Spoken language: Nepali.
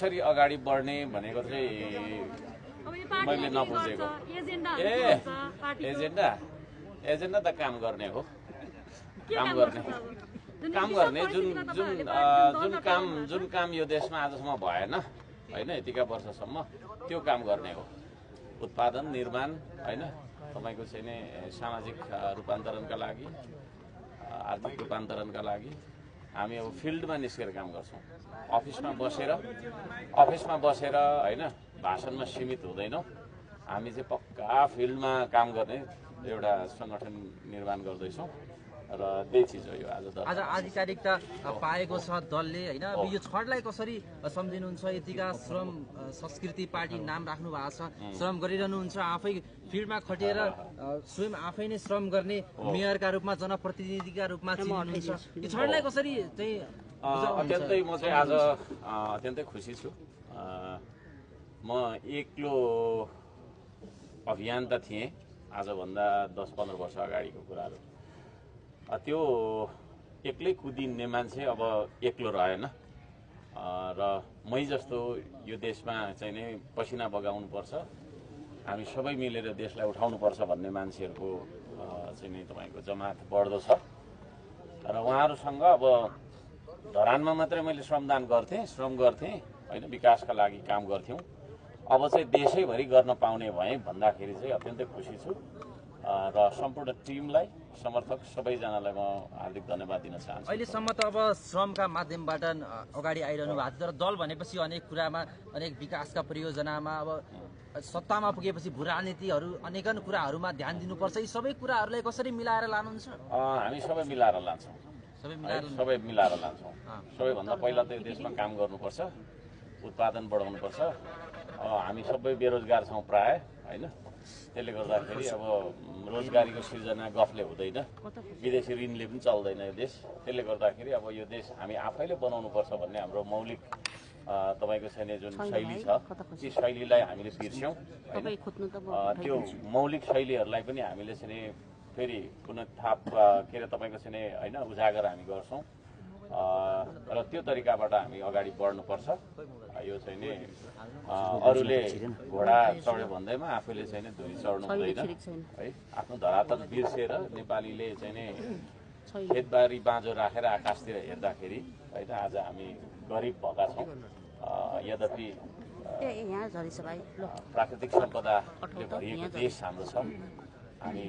कसरी अगाडि बढ्ने भनेको चाहिँ मैले नबुझेको। एजेन्डा त काम गर्ने हो, काम गर्ने जुन काम यो देशमा आजसम्म भएन होइन, यतिका वर्षसम्म त्यो काम गर्ने हो। उत्पादन, निर्माण होइन, तपाईँको चाहिँ नि सामाजिक रूपान्तरणका लागि, आर्थिक रूपान्तरणका लागि हामी अब फिल्डमा निस्केर काम गर्छौँ। अफिसमा बसेर होइन भाषणमा सीमित हुँदैनौँ। हामी चाहिँ पक्का फिल्डमा काम गर्ने एउटा सङ्गठन निर्माण गर्दैछौँ र त्यही चिज हो यो। आज आधिकारिकता पाएको छ दलले होइन। अब यो छडलाई कसरी सम्झिनुहुन्छ? यतिका श्रम संस्कृति पार्टी नाम राख्नु भएको छ, श्रम गरिरहनुहुन्छ, आफै फिल्डमा खटेर स्वयं आफै नै श्रम गर्ने मेयरका रूपमा, जनप्रतिनिधिका रूपमा चिनिनुहुन्छ। यो छडलाई कसरी चाहिँ अत्यन्तै म चाहिँ आज अत्यन्तै खुसी छु। म एक्लो अभियन्ता थिएँ आजभन्दा 10-15 वर्ष अगाडिको कुराहरू। त्यो एक्लै कुदिने मान्छे अब एक्लो रहेन र मै जस्तो यो देशमा चाहिँ नै पसिना बगाउनुपर्छ, हामी सबै मिलेर देशलाई उठाउनुपर्छ भन्ने मान्छेहरूको चाहिँ नि तपाईँको जमात बढ्दो छ र उहाँहरूसँग अब धरानमा मात्रै मैले श्रम गर्थेँ होइन, विकासका लागि काम गर्थ्यौँ। अब चाहिँ देशैभरि गर्न पाउने भएँ भन्दाखेरि चाहिँ अत्यन्तै खुसी छु र सम्पूर्ण टिमलाई, समर्थक सबैजनालाई म हार्दिक धन्यवाद दिन चाहन्छु। अहिलेसम्म त अब श्रमका माध्यमबाट अगाडि आइरहनु भएको छ, तर दल भनेपछि अनेक कुरामा, अनेक विकासका परियोजनामा, अब सत्तामा पुगेपछि भू राजनीतिहरू, अनेकन कुराहरूमा ध्यान दिनुपर्छ। यी सबै कुराहरूलाई कसरी मिलाएर लानुहुन्छ? हामी सबै मिलाएर लान्छौँ, सबैभन्दा पहिला त देशमा काम गर्नुपर्छ, उत्पादन बढाउनुपर्छ। हामी सबै बेरोजगार छौँ प्राय होइन, त्यसले गर्दाखेरि अब रोजगारीको सिर्जना गफले हुँदैन, विदेशी ऋणले पनि चल्दैन यो देश। त्यसले गर्दाखेरि अब यो देश हामी आफैले बनाउनुपर्छ भन्ने हाम्रो मौलिक तपाईँको छैन जुन शैली छ, ती शैलीलाई हामीले बिर्स्यौँ। त्यो मौलिक शैलीहरूलाई पनि हामीले चाहिँ फेरि पुनः थप के अरे तपाईँको चाहिँ होइन उजागर हामी गर्छौँ र त्यो तरिकाबाट हामी अगाडि बढ्नुपर्छ। यो चाहिँ नि अरूले घोडा चढ्यो भन्दैमा आफूले चाहिँ धुरी चढ्नु हुँदैन है। आफ्नो धरातल बिर्सेर नेपालीले चाहिँ नि खेतबारी बाँझो राखेर आकाशतिर हेर्दाखेरि होइन आज हामी गरिब भएका छौँ। यद्यपि प्राकृतिक सम्पदाले भरिएको देश हाम्रो छ। हामी